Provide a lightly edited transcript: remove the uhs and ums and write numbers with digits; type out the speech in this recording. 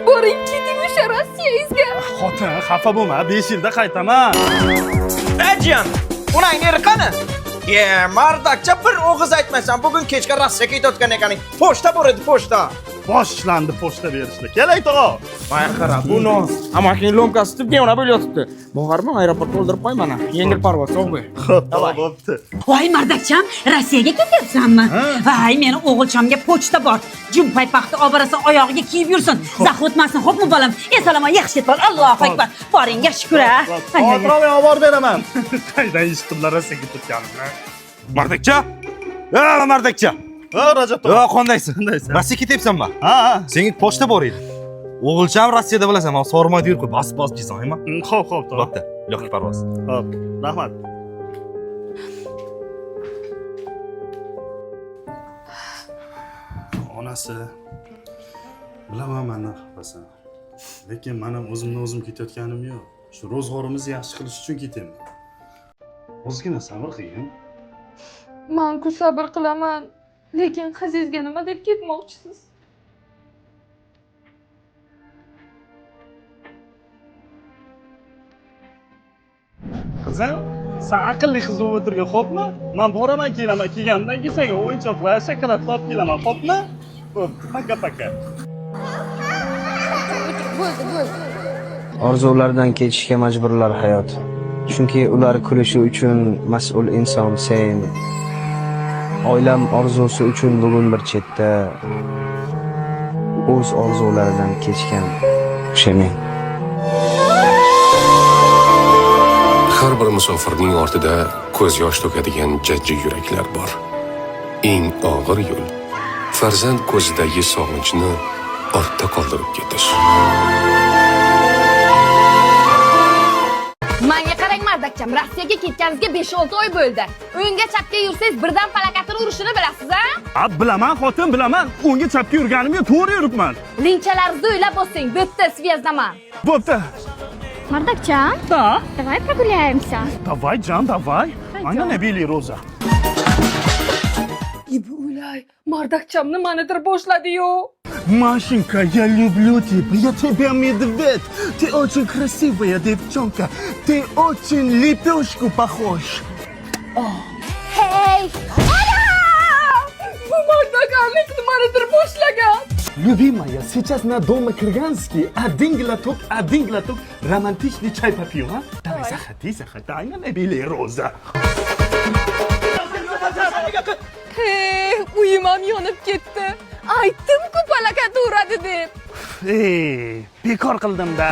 Boring, keting o'sha Rossiyangizga. Xotin, xafa bo'lma, 5 yilda qaytaman. Ajiyan, onang eri qani? Ye, mardakcha bir og'iz aytmaysan. Bugun kechga Rossiyaga ketayotgan ekaning. Pochta bor edi, pochta. Boshlandi pochta berishlar. Kelay tog'a. Mana qara, bu noz. Amakining lomkasi tutib devona bo'lib yotibdi. Bormi, aeroportga o'ldirib qo'y mana. Yengil parvoz, sog' bo'l. Xo'p, bo'pti. Voy mardakcham, Rossiyaga ketyapsanmi? Voy, meni o'g'ilchamga pochta bor. Jumpay paxta olib borasan, oyog'iga kiyib yursin. Zax o'tmasin, xo'pmi bolam? Esalomon, yaxshi yetib bor. Allohu akbar. Boringga shukr a. Xotirjam olib borib beraman. Qaydan eshitdimlar Rossiyaga ketganimni? Mardakcha? Mardakcha. Ha, Rajab tog'a. Yo, qandaysan? Qandaysan? Rossiyaga ketyapsanmi? Ha, ha. Senga pochta bor edi. O'g'ilcham Rossiyada bilasan, men sormaydi yurib qo'y, bosib bosib jizayman. Xo'p, xo'p, tog'a. Bo'pti. Легкий parvoz. Xo'p, rahmat. Onasi, bilaman mendan xafasan. Lekin men ham o'zimni o'zim ketayotganim yo'q. Shu ro'zg'orimizni yaxshi qilish uchun ketyapman. Ozgina sabr qilgin. Man-ku sabr qilaman. Lekin qizingizga nima deb ketmoqchisiz? Qizim, sen aqlli qiz bo'lib o'tirgin, xo'pmi? Men boraman, kelaman, kelgandan keyin senga o'yinchoqlar, shokolad olib kelaman, xo'pmi? Bo'pti, пока пока. Bo'ldi, bo'ldi. Orzulardan kechishga majburlar hayot. Chunki ular kulishi uchun mas'ul inson sen. Oilam orzusi uchun bugun bir chetda o'z orzularidan kechgan o'sha men. Har bir musofirning ortida ko'z yosh to'kadigan jajji yuraklar bor. Eng og'ir yo'l farzand ko'zidagi sog'inchni ortda qoldirib ketish. Manga qarang mardakcham, Rossiyaga ketganingizga 5-6 oy bo'ldi. O'ngga chapga yursangiz birdan falakatini urishini bilasiz, a? Ha, bilaman, xotin, bilaman. O'ngga chapga yurganim yo'q, to'g'ri yuribman. Linchalaringizni o'ylab bosing. Bo'pti, связь daman. Bo'pti. Мардакчан, Да. давай прогуляемся. Давай, jon, давай. Aynan белый роза. O'lay, mardakcham nimanidir boshladi-yu. Машенька, я люблю тебя, я тебя медведь. Ты очень красивая девчонка. Ты очень лепешку похож. Hey! Ana! Bu mardak aniq nimanidir boshlagan. Любимая, сейчас на дома Кыргызский. Один глоток романтичный чай попью, а? Давай, заходи, заходи. Aynan белая роза. Hey, uyim ham yonib ketdi. Aytdim-ku palakat uradi deb. Ey, bekor qildim-da.